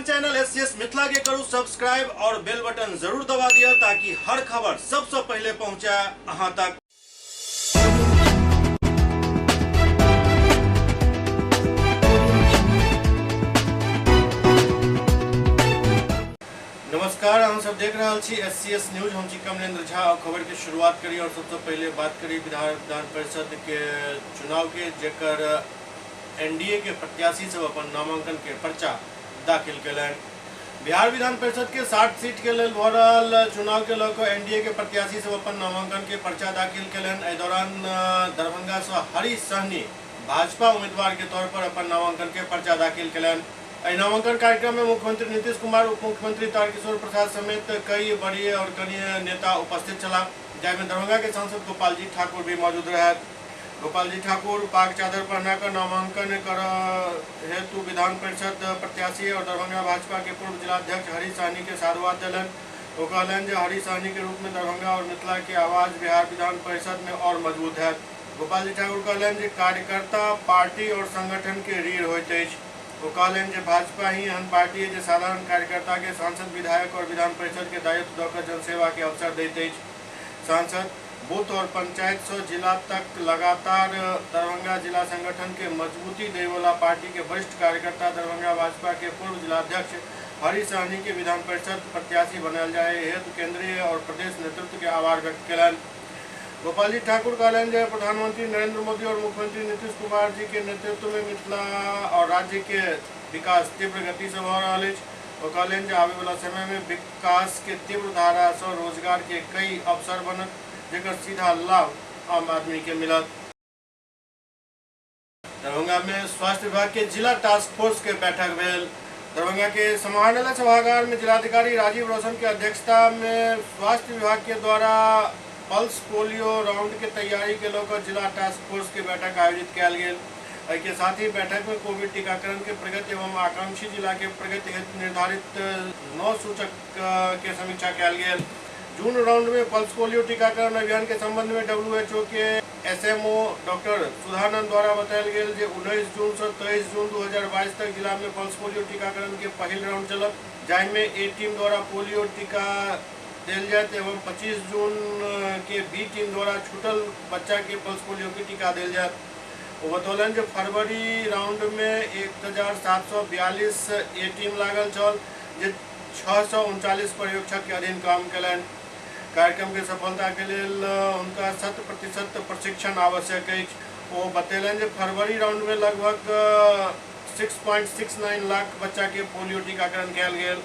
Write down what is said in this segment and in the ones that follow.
अपन channel SCS Mithila के करू सब्सक्राइब और बेल बटन जरूर दबा दिया ताकि हर खबर सबसे पहले पहुंचे अहां तक। नमस्कार, हम सब देख रहा छी एससीएस न्यूज। हम छी कमलेंद्र झा और खबर के शुरुआत करी और सबसे पहले बात करी बिहार विधान परिषद के चुनाव के, जेकर एनडीए के प्रत्याशी सब अपन नामांकन के पर्चा दाखिल कयलनि। बिहार विधान परिषद के 60 सीट के लेल भऽ रहल चुनाव के लऽ कऽ एनडीए के प्रत्याशी सब अपन नामांकन के पर्चा दाखिल कयलनि। एहि दौरान दरभंगा से हरि सहनी भाजपा उम्मीदवार के तौर पर अपन नामांकन के पर्चा दाखिल कयलनि। एहि नामांकन कार्यक्रम में मुख्यमंत्री नीतीश कुमार, उप मुख्यमंत्री तारकिशोर प्रसाद समेत कई वरीय और कनीय नेता उपस्थित छलाह, जाहिमे दरभंगा के सांसद गोपाल जी ठाकुर भी मौजूद रहथि। गोपाल जी ठाकुर पाग चादर पहनाकर नामांकन कर हेतु विधान परिषद प्रत्याशी और दरभंगा भाजपा के पूर्व जिलाध्यक्ष हरि सहनी के साधुवाद दिलनि। वो कहलनि जे हरि सहनी के रूप में दरभंगा और मिथिला के आवाज बिहार विधान परिषद में और मजबूत है। गोपाल जी ठाकुर कहलनि जे कार्यकर्ता पार्टी और संगठन के रीढ़ होइत अछि। वो कहलनि जे भाजपा ही एहन पार्टी है जे साधारण कार्यकर्ता के सांसद, विधायक और विधान परिषद के दायित्व दऽ कऽ जनसेवा के अवसर दैत अछि। सांसद बूथ और पंचायत से जिला तक लगातार दरभंगा जिला संगठन के मजबूती देवला पार्टी के वरिष्ठ कार्यकर्ता दरभंगा भाजपा के पूर्व जिलाध्यक्ष हरि सहनी के विधान परिषद प्रत्याशी बनायल जाय हेतु केंद्रीय और प्रदेश नेतृत्व के आभार व्यक्त कयलनि। गोपाल जी ठाकुर कहलनि जे प्रधानमंत्री नरेंद्र मोदी और मुख्यमंत्री नीतीश कुमार जी के नेतृत्व में मिथिला और राज्य के विकास तीव्र गति से भऽ रहल अछि। ओ कहलनि जे आबयवला समय में विकास के तीव्र धारा से रोजगार के कई अवसर बनत, जेकर सीधा लाभ आम आदमी के मिलत। दरभंगा में स्वास्थ्य विभाग के जिला टास्क फोर्स के बैठक भेल। दरभंगा के समाहरणालय सभागार में जिलाधिकारी राजीव रोशन के अध्यक्षता में स्वास्थ्य विभाग के द्वारा पल्स पोलियो राउंड के तैयारी के लऽ जिला टास्क फोर्स के बैठक आयोजित कयल गेल। एहि के साथ ही बैठक में कोविड टीकाकरण के प्रगति एवं आकांक्षी जिला के प्रगति हेतु निर्धारित 9 सूचक के समीक्षा कयल गेल। जून राउंड में पल्स पोलियो टीकाकरण अभियान के संबंध में WHO के एसएमओ डॉक्टर सुधानंद द्वारा बतायल गेल जे 19 जून से 23 जून 2022 तक जिला में पल्स पोलियो टीकाकरण के पहिल राउंड चलत, जाहिमे ए टीम द्वारा पोलियो टीका देल जायत एवं 25 जून के बी टीम द्वारा छूटल बच्चा के पल्स पोलियो के टीका देल जायत। ओ बतौलनि जे फरवरी राउंड में 1742 ए टीम लागल छल, जे 639 पर्यवेक्षक के अधीन काम कयलनि। कार्यक्रम के सफलता के लेल हुनका 100% प्रशिक्षण आवश्यक अछि। ओ बतेलनि जे फरवरी राउंड में लगभग 6.69 लाख बच्चा के पोलियो टीकाकरण कयल गेल।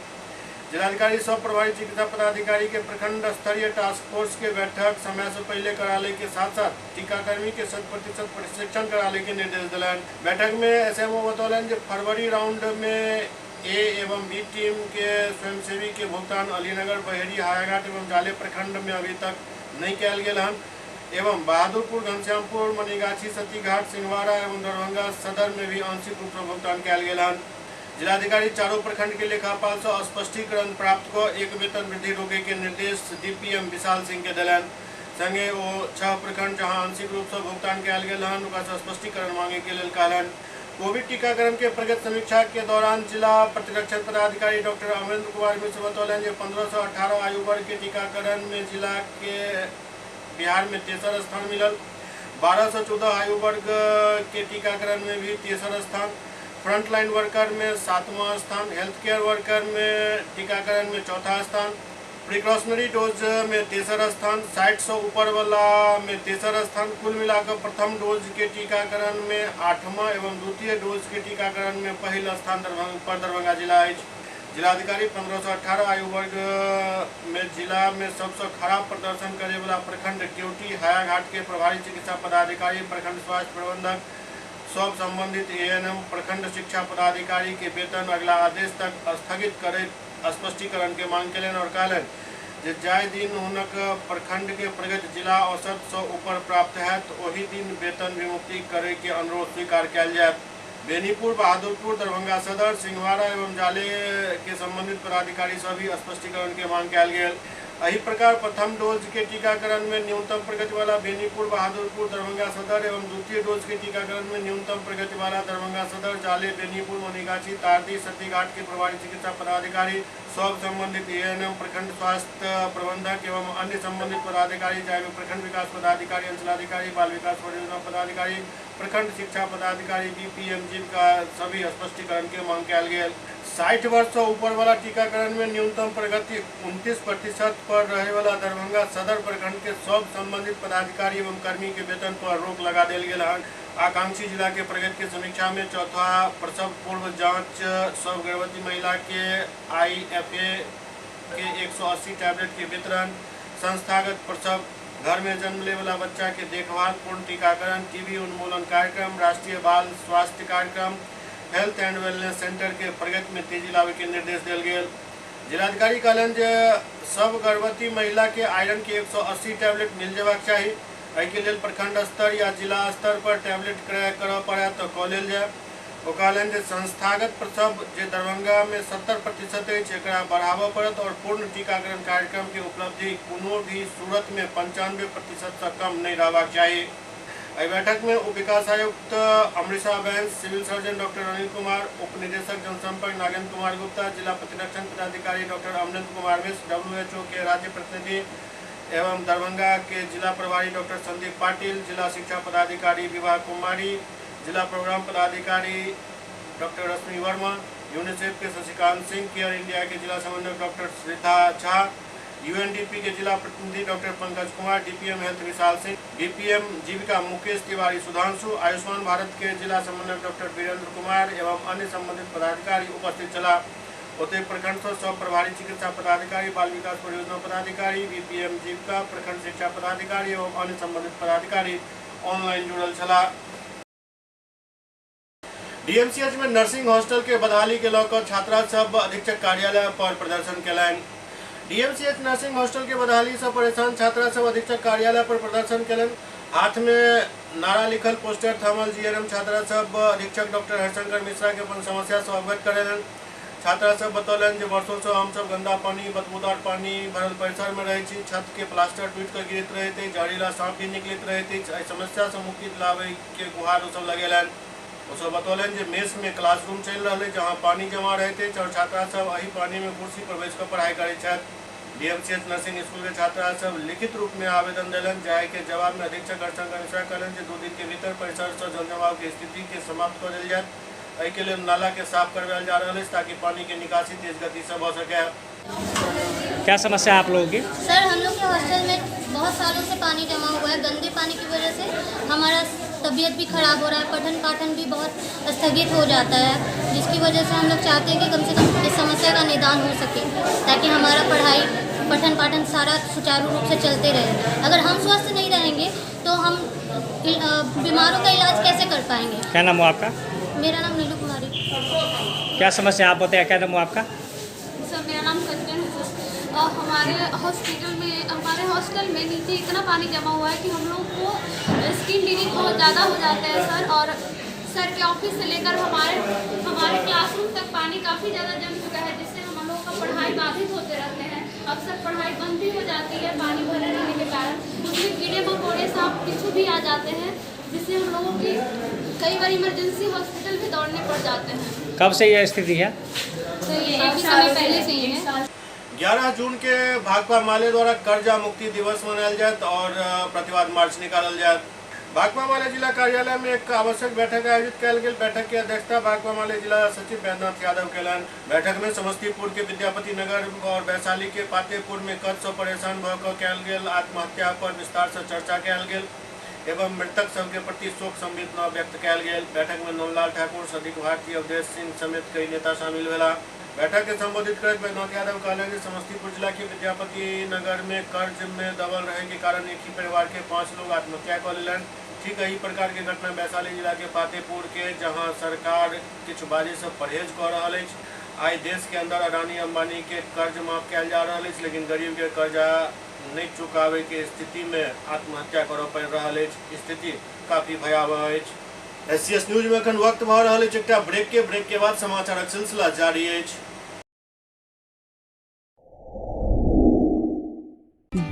जिलाधिकारी सब प्रभारी चिकित्सा पदाधिकारी के प्रखंड स्तरीय टास्क फोर्स के बैठक समय से पहले कराले के साथ साथ टीकाकर्मी के 100% प्रशिक्षण कराले के निर्देश दिलनि। बैठक में एसएमओ बतौलनि जे फरवरी राउंड में ए एवं बी टीम के स्वयंसेवी के भुगतान अलीनगर, बहेड़ी, हायाघाट एवं जाले प्रखंड में अभी तक नहीं कयल गेल हन एवं बहादुरपुर, घनश्यामपुर, मनीगाछी, सतीघाट, सिंहवाड़ा एवं दरभंगा सदर में भी आंशिक रूप से भुगतान कयल गेल हन। जिलाधिकारी चारों प्रखंड के लेखापाल से स्पष्टीकरण प्राप्त कऽ एक वेतन वृद्धि रोके के निर्देश डीपीएम विशाल सिंह के दिलनि। संगे ओ 6 प्रखंड जहां आंशिक रूप से भुगतान कयल गेल हन ओकरा से स्पष्टीकरण मांगे के लेल कहलनि। कोविड टीकाकरण के प्रगति समीक्षा के दौरान जिला प्रतिरक्षण पदाधिकारी डॉक्टर अमरेंद्र कुमार मिश्र बतौलनि जे 15 से 18 आयु वर्ग के टीकाकरण में जिला के बिहार में तेसर स्थान मिलल। 12 से 14 आयु वर्ग के टीकाकरण में भी तेसर स्थान, फ्रंटलाइन वर्कर में 7वां स्थान, हेल्थ केयर वर्कर में टीकाकरण में चौथा स्थान, प्रिकॉशनरी डोज में तेसर स्थान, 60 से ऊपर वाला में तेसर स्थान, कुल मिलाकर प्रथम डोज के टीकाकरण में 8वां एवं द्वितीय डोज के टीकाकरण में पहिल स्थान पर दरभंगा जिला अछि। जिलाधिकारी 15 से 18 आयु वर्ग में जिला में सबसे खराब प्रदर्शन करे वाला प्रखंड केवटी हायाघाट के प्रभारी चिकित्सा पदाधिकारी, प्रखंड स्वास्थ्य प्रबंधक, सब संबंधित एएनएम, प्रखंड शिक्षा पदाधिकारी के वेतन अगला आदेश तक स्थगित करैत स्पष्टीकरण के मांग कयलनि और कहलनि जे जाहि दिन हुनक प्रखंड के प्रगति जिला औसत से ऊपर प्राप्त हैत ओहि दिन वेतन विमुक्ति करे के अनुरोध स्वीकार कयल जायत। बेनीपुर, बहादुरपुर, दरभंगा सदर, सिंहवाड़ा एवं जाले के संबंधित पदाधिकारी से भी स्पष्टीकरण के मांग कयल गेल। एहि प्रकार प्रथम डोज के टीकाकरण में न्यूनतम प्रगति वाला बेनीपुर, बहादुरपुर, दरभंगा सदर एवं द्वितीय डोज के टीकाकरण में न्यूनतम प्रगति वाला दरभंगा सदर, जाले, बेनीपुर, मनीगाछी, तारदी, सतीघाट के प्रभारी चिकित्सा पदाधिकारी, सब संबंधित एएनएम, प्रखंड स्वास्थ्य प्रबंधक एवं अन्य संबंधित पदाधिकारी, जाहिमे प्रखंड विकास पदाधिकारी, अंचलाधिकारी, बाल विकास परियोजना पदाधिकारी, प्रखंड शिक्षा पदाधिकारी, बीपीएम जीविका सभी स्पष्टीकरण के मांग कयल गेल। 60 वर्ष से ऊपर वाला टीकाकरण में न्यूनतम प्रगति 29% पर रहे वाला दरभंगा सदर प्रखंड के सब संबंधित पदाधिकारी एवं कर्मी के वेतन पर रोक लगा देल गेल हन। आकांक्षी जिला के प्रगति के समीक्षा में चौथा प्रसव पूर्व जांच, सब गर्भवती महिला के आईएफए के 180 टैबलेट के वितरण, संस्थागत प्रसव, घर में जन्म ले वाला बच्चा के देखभाल, पूर्ण टीकाकरण, टीबी उन्मूलन कार्यक्रम, राष्ट्रीय बाल स्वास्थ्य कार्यक्रम, हेल्थ एंड वेलनेस सेंटर के प्रगति में तेजी लावे के निर्देश देल गेल। जिलाधिकारी कहलनि जे सब गर्भवती महिला के आयरन के 180 टैबलेट मिल जेबाक चाही। एहिके लेल प्रखंड स्तर या जिला स्तर पर टैबलेट क्रय करय पड़य तऽ कऽ लेल जाय। ओ कहलनि जे संस्थागत प्रसव जे दरभंगा में 70% अछि, एकरा बढ़ाबय पड़त और पूर्ण टीकाकरण कार्यक्रम के उपलब्धि कोनो भी सूरत में 95% से कम नहीं रहबाक चाही। एहि बैठक में उप विकास आयुक्त Amrisha Bains, civil surgeon doctor Anil Kumar, उप निदेशक जनसंपर्क नागेंद्र कुमार गुप्ता, जिला प्रतिरक्षण पदाधिकारी डॉक्टर अमरेंद्र कुमार मिश्र, WHO के राज्य प्रतिनिधि एवं दरभंगा के जिला प्रभारी डॉक्टर संदीप पाटिल, जिला शिक्षा पदाधिकारी विभा कुमारी, जिला प्रोग्राम पदाधिकारी डॉक्टर रश्मि वर्मा, यूनिसेफ के शशिकांत सिंह, केयर इंडिया के जिला समन्वयक डॉक्टर श्रीधा झा, यूएनडीपी के जिला प्रतिनिधि doctor Pankaj Kumar, DPM health Vishal Singh, DPM Jeevika Mukesh Tiwari Sudhanshu, Ayushman Bharat के जिला समन्वयक डॉक्टर वीरेंद्र कुमार एवं अन्य संबंधित पदाधिकारी उपस्थित छलाह। ओतहि प्रखंड सँ सब प्रभारी चिकित्सा पदाधिकारी, बाल विकास परियोजना पदाधिकारी, बीपीएम जीविका, प्रखंड शिक्षा पदाधिकारी एवं अन्य संबंधित पदाधिकारी ऑनलाइन जुड़ल छलाह। डीएमसीएच में नर्सिंग हॉस्टल के बदहाली के लऽ कऽ छात्रा सब अधीक्षक कार्यालय पर प्रदर्शन केलनि। डीएमसीएच नर्सिंग हॉस्टल के बदहाली से परेशान छात्रा सब अधीक्षक कार्यालय पर प्रदर्शन केलनि। हाथ में नारा लिखल पोस्टर थामल जीएनएम छात्रा सब अधीक्षक डॉक्टर हरिशंकर मिश्रा के अपन समस्या से अवगत करेलनि। छात्रा सब बतौलनि जे वर्षों से हम सब गंदा पानी, बदबूदार पानी भरल परिसर में रहै छी, छत के प्लास्टर टूटि कऽ गिरैत रहैत अछि, जहरीला सांप भी निकलैत रहैत अछि। एहि समस्या से मुक्ति दिलाबै के गुहार ओ सब लगेलनि। ओ सब बतौलनि जे मेस में क्लासरूम चलि रहल अछि, जहां पानी जमा रहैत अछि और छात्रा सब एहि पानी में कुर्सी पर बैस कऽ पढ़ाई करैत छथि। डीएमसीएच नर्सिंग स्कूल के छात्रा सब लिखित रूप में आवेदन देलनि, जाहि के जवाब में अधीक्षक हरिशंकर मिश्रा कहलनि जे 2 दिन के भीतर परिसर से जल जमाव के स्थिति के समाप्त कऽ देल जायत। एहि के लेल नाला के साफ करवायल जा रहल अछि ताकि पानी के निकासी तेज गति से भऽ सके। क्या समस्या है आप लोगों की? सर, हम लोग के हॉस्टल में बहुत सालों से पानी जमा हुआ है। गंदे पानी की वजह से हमारा तबीयत भी खराब हो रहा है, पठन पाठन भी बहुत स्थगित हो जाता है, जिसकी वजह से हम लोग चाहते हैं कि कम से कम इस समस्या का निदान हो सके, ताकि हमारा पढ़ाई पठन पाठन सारा सुचारू रूप से चलते रहे। अगर हम स्वस्थ नहीं रहेंगे तो हम बीमारों का इलाज कैसे कर पाएंगे? क्या नाम हुआ आपका? मेरा नाम नीलू कुमारी। क्या समस्या आप बताया, क्या नाम हुआ आपका? सर, मेरा नाम कंचन है सर। और हमारे हॉस्पिटल में, हमारे हॉस्टल में नीचे इतना पानी जमा हुआ है कि हम लोग को स्किन डिजीज बहुत ज़्यादा हो जाता है सर। और सर के ऑफिस से लेकर हमारे हमारे क्लासरूम तक पानी काफ़ी ज़्यादा जम चुका है, जिससे हम लोगों का पढ़ाई बाधित होते रहते हैं। अक्सर पढ़ाई बंद भी हो जाती है पानी भरे रहने के कारण। उसमें कीड़े मकोड़े सांप बिच्छू भी आ जाते हैं, जिससे हम लोगों की कई बार इमरजेंसी हॉस्पिटल भी दौड़ने पड़ जाते हैं। कब से यह स्थिति है? तो ये काफ़ी समय पहले से ही है। 11 जून के भाकपा माले द्वारा कर्जा मुक्ति दिवस मनायल जायत और प्रतिवाद मार्च निकालल जायत। भाकपा माले जिला कार्यालय में एक आवश्यक बैठक आयोजित कयल गेल। बैठक के अध्यक्षता भाकपा माले जिला सचिव बैद्यनाथ यादव केलनि। बैठक में समस्तीपुर के विद्यापति नगर और वैशाली के पातेपुर में कर्ज से परेशान भऽ कऽ कयल गेल आत्महत्या पर विस्तार से चर्चा कयल गेल एवं मृतक सबके प्रति शोक संवेदना व्यक्त कयल गेल। बैठक में नंदलाल ठाकुर, सदीक भारती, अवधेश सिंह समेत कई नेता शामिल भेला। बैठक के संबोधित करैत बैद्यनाथ यादव कहलनि जे समस्तीपुर जिला के विद्यापति नगर में कर्ज में दबल रहे के कारण एक ही परिवार के 5 लोग आत्महत्या कऽ लेलनि। ठीक एही प्रकार के घटना वैशाली जिला के पातेपुर के, जहां सरकार किछु बाजै से परहेज कऽ रहल अछि। आइ देश के अंदर अडानी अंबानी के कर्ज माफ कयल जा रहल अछि, लेकिन गरीब के कर्जा नहि चुकाबै के स्थिति में आत्महत्या करऽ पड़ि रहल अछि। स्थिति काफी भयावह अछि। एससीएस न्यूज में एखन वक्त भऽ रहल अछि एकटा ब्रेक के। ब्रेक के बाद समाचारक सिलसिला जारी अछि।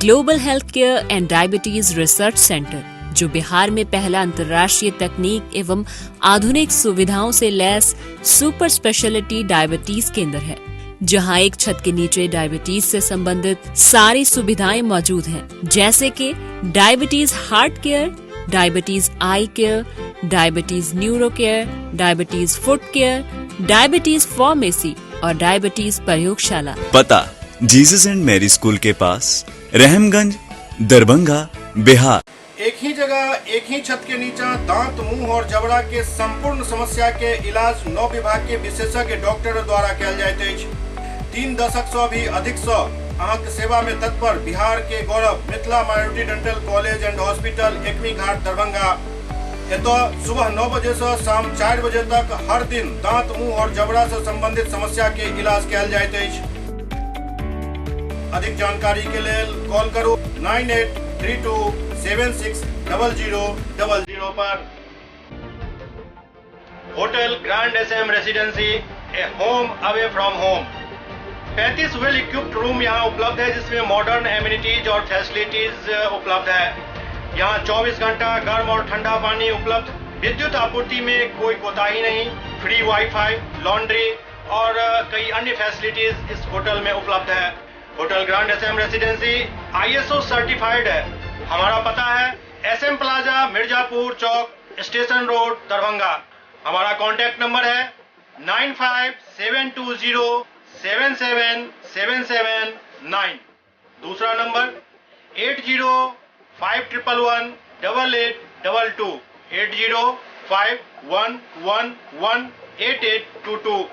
Global health care and diabetes research centre, जो बिहार में पहला अंतर्राष्ट्रीय तकनीक एवं आधुनिक सुविधाओं से लैस सुपर स्पेशलिटी डायबिटीज केंद्र है, जहां एक छत के नीचे डायबिटीज से संबंधित सारी सुविधाएं मौजूद हैं, जैसे कि diabetes heart care, diabetes eye care, diabetes neuro care, diabetes foot care, diabetes pharmacy और डायबिटीज प्रयोगशाला। पता जीसस एंड मैरी स्कूल के पास, रहमगंज, दरभंगा, बिहार। एक ही जगह एक ही छत के नीचा दांत, मुंह और जबड़ा के संपूर्ण समस्या के इलाज 9 विभाग के विशेषज्ञ डॉक्टर द्वारा कयल जाइत अछि। 3 दशक से भी अधिक से अहाँके सेवा में तत्पर बिहार के गौरव Mithila minority dental college and hospital, Ekmi Ghat, Darbhanga. एतऽ सुबह 9 बजे से शाम 4 बजे तक हर दिन दांत, मुंह और जबड़ा से संबंधित समस्या के इलाज कयल जाइत अछि। अधिक जानकारी के लेल कॉल करू 9832760000 पर। Hotel grand S M residency, a home away from home. 35 well equipped room यहाँ उपलब्ध है, जिसमें मॉडर्न एमिनिटीज और फैसिलिटीज उपलब्ध है। यहाँ 24 घंटा गर्म और ठंडा पानी उपलब्ध, विद्युत आपूर्ति में कोई कोताही नहीं, फ्री वाईफाई, लॉन्ड्री और कई अन्य फैसिलिटीज इस होटल में उपलब्ध है। Hotel grand S M residency ISO certified है। हमारा पता है एस एम प्लाजा, मिर्जापुर चौक, स्टेशन रोड, दरभंगा। हमारा कांटेक्ट नंबर है 9572077779। दूसरा नंबर 8051118822, 8051118822।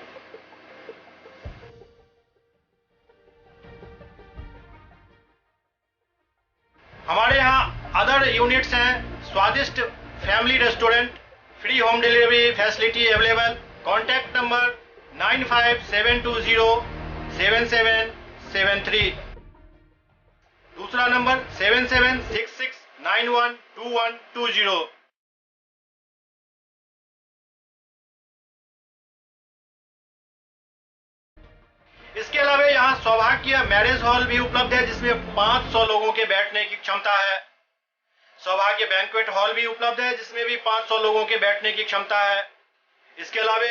हमारे यहाँ अदर यूनिट्स हैं, स्वादिष्ट family restaurant, free home delivery facility available. Contact number 9572077773। दूसरा नंबर 7766912120। इसके अलावा यहाँ सौभाग्य मैरिज हॉल भी उपलब्ध है, जिसमें 500 लोगों के बैठने की क्षमता है। सौभाग्य बैंक्वेट हॉल भी उपलब्ध है, जिसमें भी 500 लोगों के बैठने की क्षमता है। इसके अलावा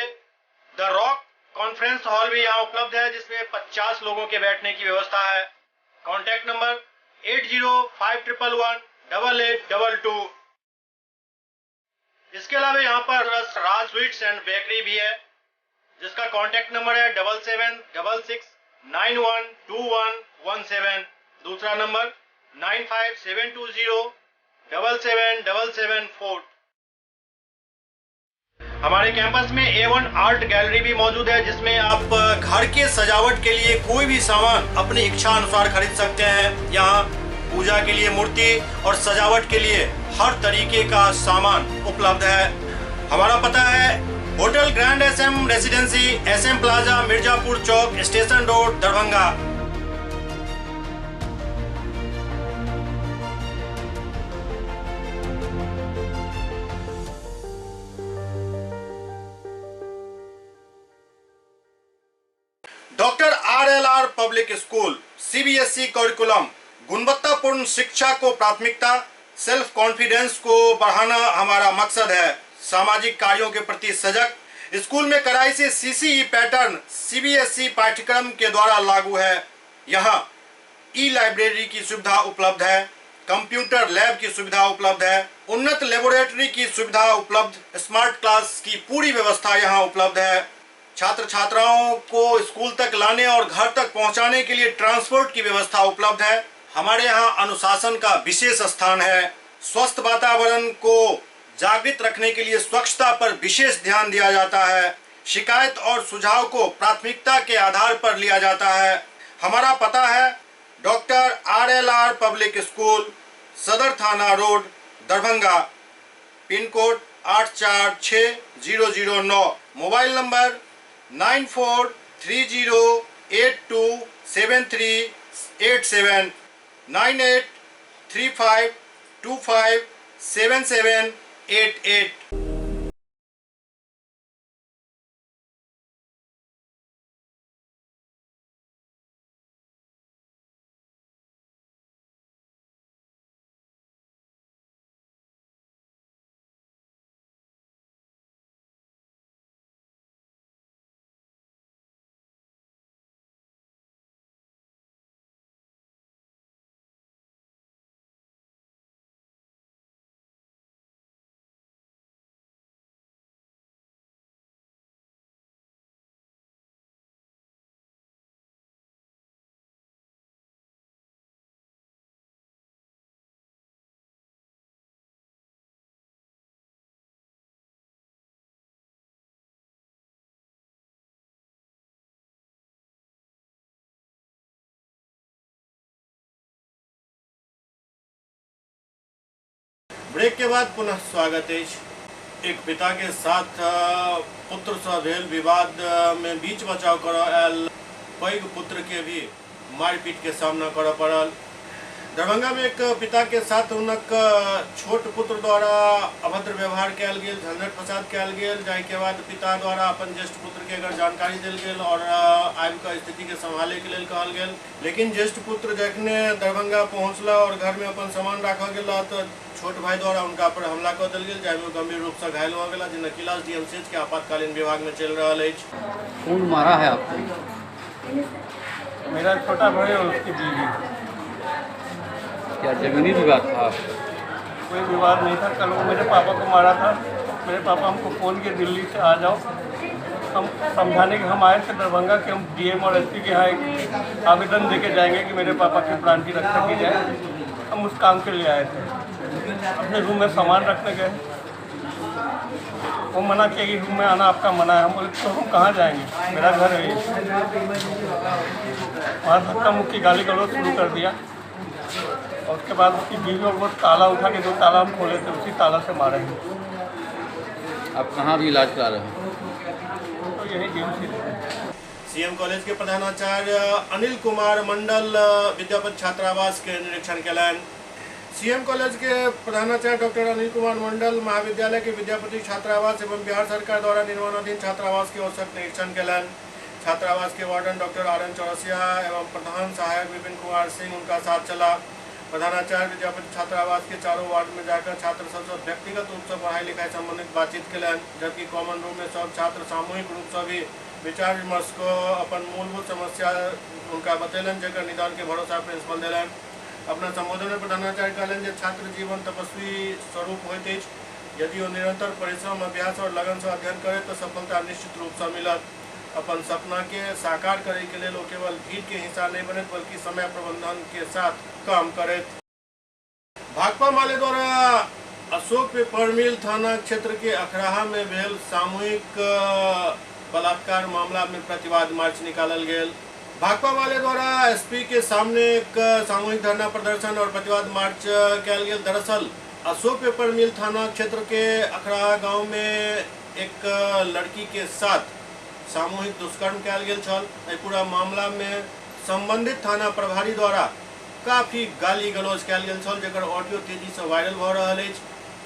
the rock conference hall भी यहाँ उपलब्ध है, जिसमें 50 लोगों के बैठने की व्यवस्था है। Contact number 8051118822। इसके अलावा यहाँ पर राज स्वीट्स एंड बेकरी भी है, जिसका कॉन्टैक्ट नंबर है 7766912117। दूसरा नंबर 9572077774। हमारे कैंपस में A1 art gallery भी मौजूद है, जिसमें आप घर के सजावट के लिए कोई भी सामान अपनी इच्छा अनुसार खरीद सकते हैं। यहाँ पूजा के लिए मूर्ति और सजावट के लिए हर तरीके का सामान उपलब्ध है। हमारा पता है hotel grand S M residency, S M plaza, Mirzapur Chowk, station road, Darbhanga. Doctor R L R public school, CBSE curriculum, गुणवत्तापूर्ण शिक्षा को प्राथमिकता, सेल्फ कॉन्फिडेंस को बढ़ाना हमारा मकसद है। सामाजिक कार्यों के प्रति सजग, स्कूल में कड़ाई से सीसीई पैटर्न सीबीएसई पाठ्यक्रम के द्वारा लागू है। यहाँ ई लाइब्रेरी की सुविधा उपलब्ध है, कंप्यूटर लैब की सुविधा उपलब्ध है, उन्नत लेबोरेटरी की सुविधा उपलब्ध, स्मार्ट क्लास की पूरी व्यवस्था यहाँ उपलब्ध है। छात्र छात्राओं को स्कूल तक लाने और घर तक पहुँचाने के लिए ट्रांसपोर्ट की व्यवस्था उपलब्ध है। हमारे यहाँ अनुशासन का विशेष स्थान है। स्वस्थ वातावरण को जागृत रखने के लिए स्वच्छता पर विशेष ध्यान दिया जाता है। शिकायत और सुझाव को प्राथमिकता के आधार पर लिया जाता है। हमारा पता है doctor R L R public school, Sadar थाना road, Darbhanga, pin code 846009, mobile number 9430827387, 9835257788। Brake के बाद पुनः स्वागत अछि। एक पिता के साथ पुत्र से भेल विवाद में बीच बचाव करऽ आयल पैघ पुत्र के भी मारपीट के सामना करऽ पड़ल। दरभंगा में एक पिता के साथ हुनक छोट पुत्र द्वारा अभद्र व्यवहार कयल गेल, झंझट फसाद कयल गेल, जाहि के बाद पिता द्वारा अपन ज्येष्ठ पुत्र के अगर जानकारी देल गेल और आबि कऽ स्थिति के संभाले के लेल कहल गेल। लेकिन ज्येष्ठ पुत्र जखने दरभंगा पहुँचला और घर में अपन सामान राखऽ गेला तऽ छोट भाई द्वारा उनका पर हमला कऽ देल गेल, जाहिमे गंभीर रूप से घायल भऽ गेला, जिनक इलाज डीएमसीएच के आपातकालीन विभाग में चलि रहल अछि। कौन मारा है आपको? मेरा छोटा भाई और उसकी बीवी। क्या जमीनी विवाद था? कोई विवाद नहीं था। कल वो मेरे पापा को मारा था। मेरे पापा हमको फ़ोन किए दिल्ली से आ जाओ, हम समझाने के हम आए थे दरभंगा के, हम डीएम और एसपी के यहाँ एक आवेदन दे के जाएंगे कि मेरे पापा के प्राण की रक्षा की जाए। हम उस काम के लिए आए थे। अपने रूम में सामान रखने गए, वो मना किया कि रूम में आना आपका मना है। हम बोले तो हम कहाँ जाएंगे, मेरा घर है। वहाँ धक्का मुक्की गाली गलौज शुरू कर दिया और उसके बाद उसकी बीवी और वो ताला उठा के, जो ताला हम खोले थे उसी ताला से मारे हैं। आप कहाँ भी इलाज करा रहे हैं? तो यही डीएमसी। सीएम कॉलेज के प्रधानाचार्य अनिल कुमार मंडल विद्यापति छात्रावास के निरीक्षण कयलनि। सीएम कॉलेज के प्रधानाचार्य डॉक्टर अनिल कुमार मंडल महाविद्यालय के विद्यापति छात्रावास एवं बिहार सरकार द्वारा निर्माणाधीन छात्रावास के औसत निरीक्षण कयलनि। छात्रावास के वार्डन डॉक्टर आर.एन. चौरसिया एवं प्रधान सहायक विपिन कुमार सिंह उनका साथ चला। प्रधानाचार्य विद्यापति छात्रावास के चारों वार्ड में जाकर छात्र सबसे व्यक्तिगत रूप से पढ़ाई लिखाई संबंधित बातचीत कयलनि, जबकि कॉमन रूम में सब छात्र सामूहिक रूप से भी विचार विमर्श को अपन मूलभूत समस्या उनका बतेलनि, जकर निदान के भरोसा प्रिंसिपल देलनि। अपना संबोधन में प्रधानाचार्य कहलनि जे छात्र जीवन तपस्वी स्वरूप होइत अछि, यदि ओ निरंतर परिश्रम, अभ्यास और लगन से अध्ययन करे तो सफलता निश्चित रूप से मिलत। अपन सपना के साकार करे के लेल ओ केवल भीड़ के हिस्सा नहीं बनत बल्कि समय प्रबंधन के साथ काम करत। भाकपा माले द्वारा अशोक पेपर मिल थाना क्षेत्र के अखराहा में भेल सामूहिक बलात्कार मामला में प्रतिवाद मार्च निकालल गेल। भाकपा माले द्वारा एसपी के सामने एक सामूहिक धरना प्रदर्शन और प्रतिवाद मार्च कयल गेल। दरअसल अशोक पेपर मिल थाना क्षेत्र के अखराहा गांव में एक लड़की के साथ सामूहिक दुष्कर्म कयल गेल छल। एहि पूरा मामला में संबंधित थाना प्रभारी द्वारा काफी गाली गलौज कयल गेल छल, जकर ऑडियो तेजी से वायरल भऽ रहल अछि।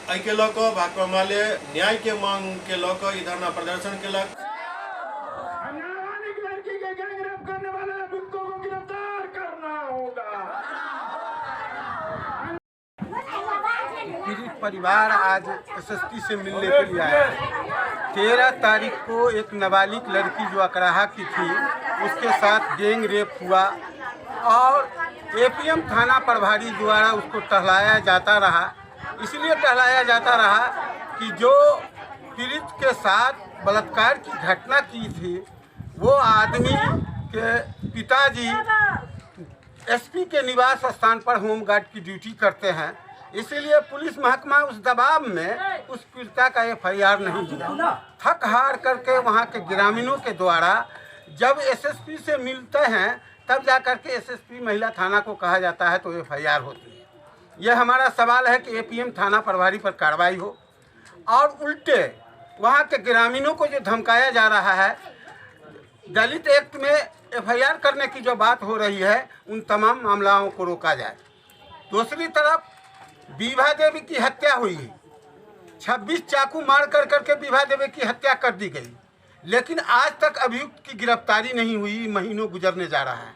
एहिके लऽ कऽ भाकपा माले न्याय के मांग के लऽ कऽ ई धरना प्रदर्शन केलक। लड़की के गैंग रेप करने वाले अभियुक्तों को गिरफ्तार करना होगा। पीड़ित परिवार आज एसएसपी से मिलने के लिए आया है। 13 तारीख को एक नाबालिग लड़की जो अकराहा की थी उसके साथ गैंग रेप हुआ और एपीएम थाना प्रभारी द्वारा उसको टहलाया जाता रहा। इसलिए टहलाया जाता रहा कि जो पीड़ित के साथ बलात्कार की घटना की थी वो आदमी के पिताजी एसपी के निवास स्थान पर होमगार्ड की ड्यूटी करते हैं, इसीलिए पुलिस महकमा उस दबाव में उस पीड़िता का एफआईआर नहीं दिया। थक हार करके वहाँ के ग्रामीणों के द्वारा जब एसएसपी से मिलते हैं तब जा कर के एसएसपी महिला थाना को कहा जाता है तो एफआईआर होती है। यह हमारा सवाल है कि एपीएम थाना प्रभारी पर कार्रवाई हो और उल्टे वहाँ के ग्रामीणों को जो धमकाया जा रहा है, दलित एक्ट में एफआईआर करने की जो बात हो रही है, उन तमाम मामलाओं को रोका जाए। दूसरी तरफ विभा देवी की हत्या हुई, 26 चाकू मार कर करके विभा देवी की हत्या कर दी गई, लेकिन आज तक अभियुक्त की गिरफ्तारी नहीं हुई, महीनों गुजरने जा रहा है।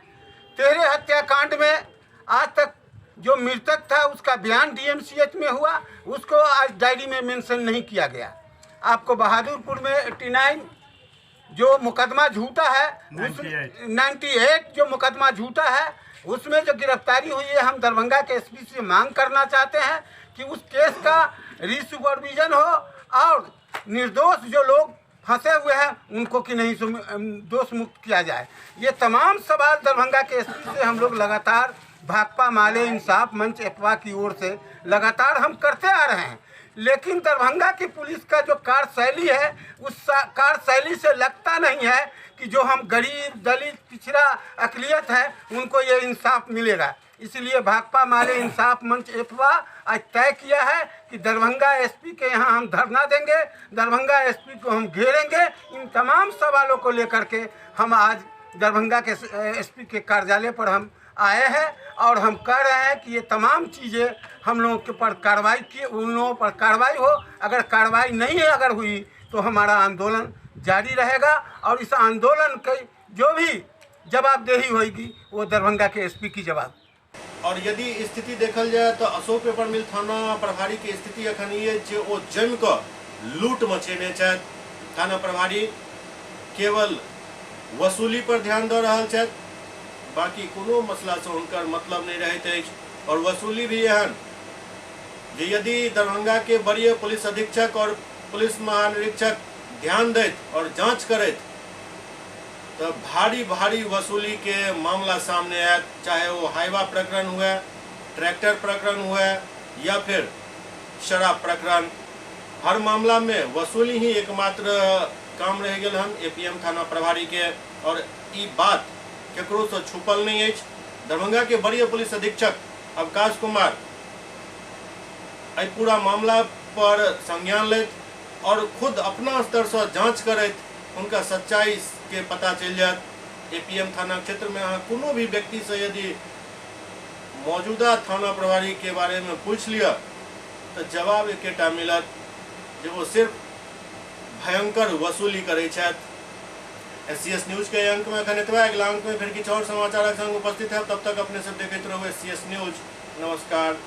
तेरे हत्याकांड में आज तक जो मृतक था उसका बयान डीएमसीएच में हुआ, उसको आज डायरी में मेंशन नहीं किया गया। आपको बहादुरपुर में 89 जो मुकदमा झूठा है, 98 जो मुकदमा झूठा है, उसमें जो गिरफ्तारी हुई है, हम दरभंगा के एसपी से मांग करना चाहते हैं कि उस केस का रिसुपरविजन हो और निर्दोष जो लोग फंसे हुए हैं उनको कि नहीं दोष मुक्त किया जाए। ये तमाम सवाल दरभंगा के एसपी से हम लोग लगातार भाकपा माले इंसाफ मंच एपवा की ओर से लगातार हम करते आ रहे हैं, लेकिन दरभंगा की पुलिस का जो कार्यशैली है उस कार्यशैली से लगता नहीं है कि जो हम गरीब दलित पिछड़ा अकलियत है उनको ये इंसाफ मिलेगा। इसलिए भाकपा माले इंसाफ मंच एपवा आज तय किया है कि दरभंगा एसपी के यहाँ हम धरना देंगे, दरभंगा एसपी को हम घेरेंगे। इन तमाम सवालों को लेकर के हम आज दरभंगा के एसपी के कार्यालय पर हम आए हैं और हम कह रहे हैं कि ये तमाम चीज़ें हम लोगों के पर कार्रवाई की, उन लोगों पर कार्रवाई हो। अगर कार्रवाई नहीं अगर हुई तो हमारा आंदोलन जारी रहेगा और इस आंदोलन के जो भी जवाबदेही होगी वो दरभंगा के एसपी की जवाब। और यदि स्थिति देखल जाए तो अशोक पेपर मिल थाना प्रभारी के स्थिति अखन ई अछि जे ओ जमि कऽ लूट मचेने छथि। थाना प्रभारी केवल वसूली पर ध्यान दऽ रहल छथि, बाकी कोनो मसलासँ हुनकर मतलब नहि रहैत अछि। और वसूली भी एहन जे यदि दरभंगा के वरीय पुलिस अधीक्षक और पुलिस महानिरीक्षक ध्यान दैत और जांच करैत तो भारी भारी वसूली के मामला सामने आयत, चाहे वो हाईवा प्रकरण हुए, ट्रैक्टर प्रकरण हुए या फिर शराब प्रकरण। हर मामला में वसूली ही एकमात्र काम रह गेल हन एपीएम थाना प्रभारी के। और ई बात केकरो से छुपल नहीं अछि। दरभंगा के वरीय पुलिस अधीक्षक अवकाश कुमार एहि पूरा मामला पर संज्ञान लैत और खुद अपना स्तर से जांच करैत उनका सच्चाई के पता चलि जायत। एपीएम थाना क्षेत्र में अहाँ कोनो भी व्यक्ति से यदि मौजूदा थाना प्रभारी के बारे में पूछि लिअ तो जवाब एकेटा मिलत जे वो सिर्फ भयंकर वसूली करै छथि। एससीएस न्यूज के अंक में अखन एतबा, अगिला अंक में फिर किछु और समाचारक संग उपस्थित है। तब तक अपने सब देखैत रहू एससीएस न्यूज। नमस्कार।